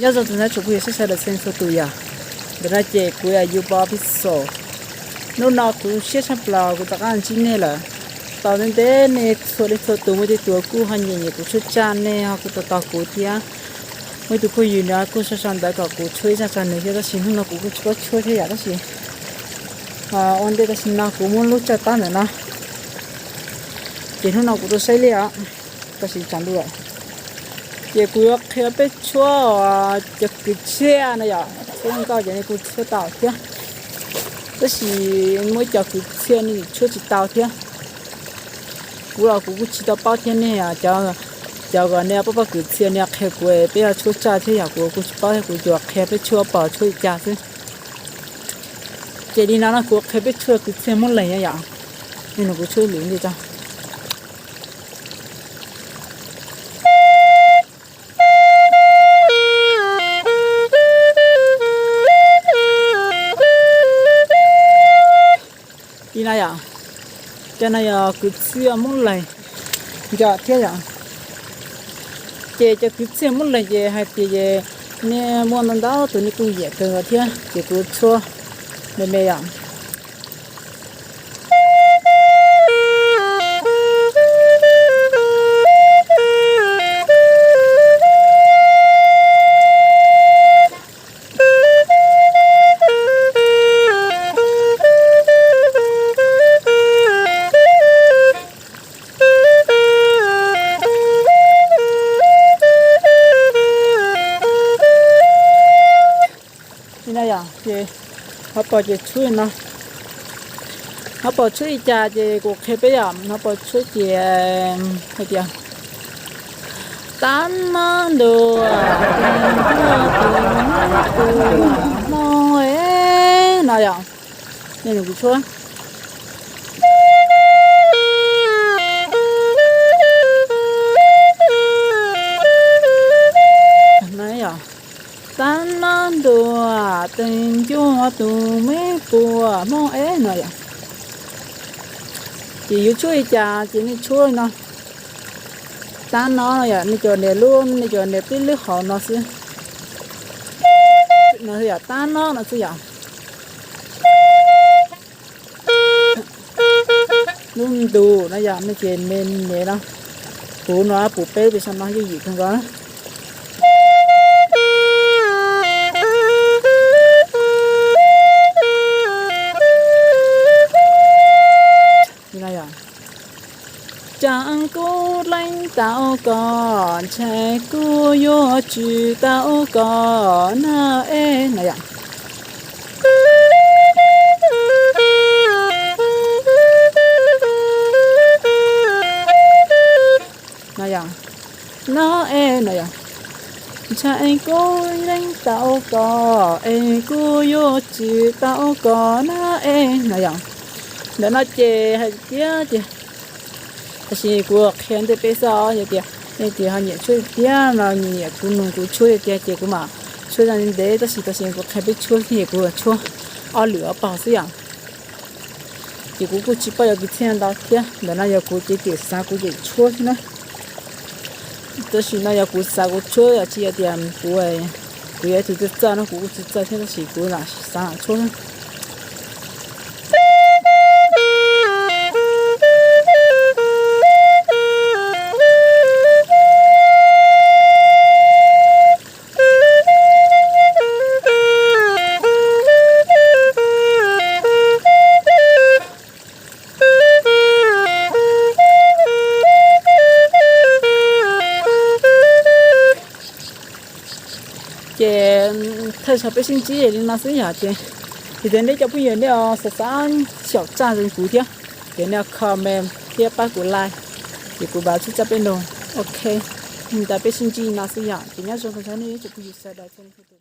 Nyob zoo tsoom phooj ywg sawv daws txhua leej txhua tus yom. Ntawm no ces kuv yog Yubo Official. Hnub no kuv siab tshaj plaws kuv rov qab ntsib nej lawm. Tau ntev ntev nej txhua leej txhua tus muaj tej tus kuj ho nyiam nyiam kuv tshuab tsaj, nej ho kuj tos tos kuv thiab. Muaj ib tug phooj ywg nws kuj sau sau ntawv kom kuv tshuab ib zaj rau nws thiab, tab sis hnub no kuv kuj tsis paub tshuab thiab yom, tab sis ua ntej tam sim no kuv muab lub tsaj tab ntawm no, ces hnub no kuv tuaj saib li os, tab sis tsam ntuj lawm. Ces kuv yuav qhia peb tshuab cov kwv txhiaj no yom, tshuab nkauj ces nej kuj tshuab tau thiab, tab sis muaj ib co kwv txhiaj nej tshuab tsis tau thiab. Kuv los kuv kuj tsis tau paub thiab, nej cov uas nej paub paub kwv txhiaj nej qhia kuv peb yuav tshuab tsaj thiab yom, kuv kuj tsis paub thiab, kuv tsuas qhia peb tshuab pom tshuab li cas xwb. Ces li no no kuv qhia peb tshuab kwv txhiaj Hmoob Leeg yom, nej nrog kuv tshuab lwm li tso. Li no yom, cov no yog kwv txhiaj Hmoob Leeg nco thiab yom. Ces cov kwv txhiaj Hmoob Leeg ces hais tias nej muaj ntau ntau tus nej kuj nyiam kawg nkaus thiab, ces kuv tshuab me me yom. Li no yom, ces ho pom ces tshuab li no, ho pom tshuab li cas ces kuv qhia peb yom, ho pom tshuab ces hais tias tab no ntuj, tus Hmoob es no yom, nej nrog kuv tshuab. Tab no ntuj, tus ncuj tus me puas Hmoob es no yom. Ces yuav tshuab li cas ces nej tshuab li no. Tab no yom, nej cov nias lub, nej cov nias peb lub hauv no xwb. No yom, tab no no xwb yom. Lub ntu no yom, nej ces me me no. Puv no, puv peb pes saum no yooj yim kawg nkaus. Li no yom. Tseem kuj leej tau koj, ntshai kuj yuav tsis tau koj na es no yom. No yom, no es no yom. Ntshai kuj leej tau koj, es kuj yuav tsis tau koj na es no yom. Ntawm no ces hais tias, tias, tab sis kuv qhia ntej peb xwb os, yog tias nej ces ho nyiam tshuab tiag no, nyiam kuv nug kuv tshuab tiag ces kuv mam tshuab ntev, tab sis tam sim kuv qhia peb tshuab xwb es kuv tshuab ob lwm ob paug xwb yom. Ces kuv kuj tsis paub yog kwv txhiaj ntau thiab, ntawm no yog kuv cev cem xav kuv cem tshuab xwb na. Tam sim no yog kuv xav kuv tshuab, yog tsis yog tias kuv, kuv yog ib tug txawj txawj no kuv kuj tsis txawj thiab, tab sis kuv lam xav lam tshuab. Ces thawj zaug peb sib ntsib li no xwb yom, ces yog tias nej cov phooj ywg nej xav xav xyaum tsaj zoo kuv thiab, ces nej comment thiab pab kuv like, ces kuv mam tshuab tsaj peb nug. Ok, ntawd peb sib ntsib li no xwb yom, ces nyob zoo tsoom phooj ywg sawv daws.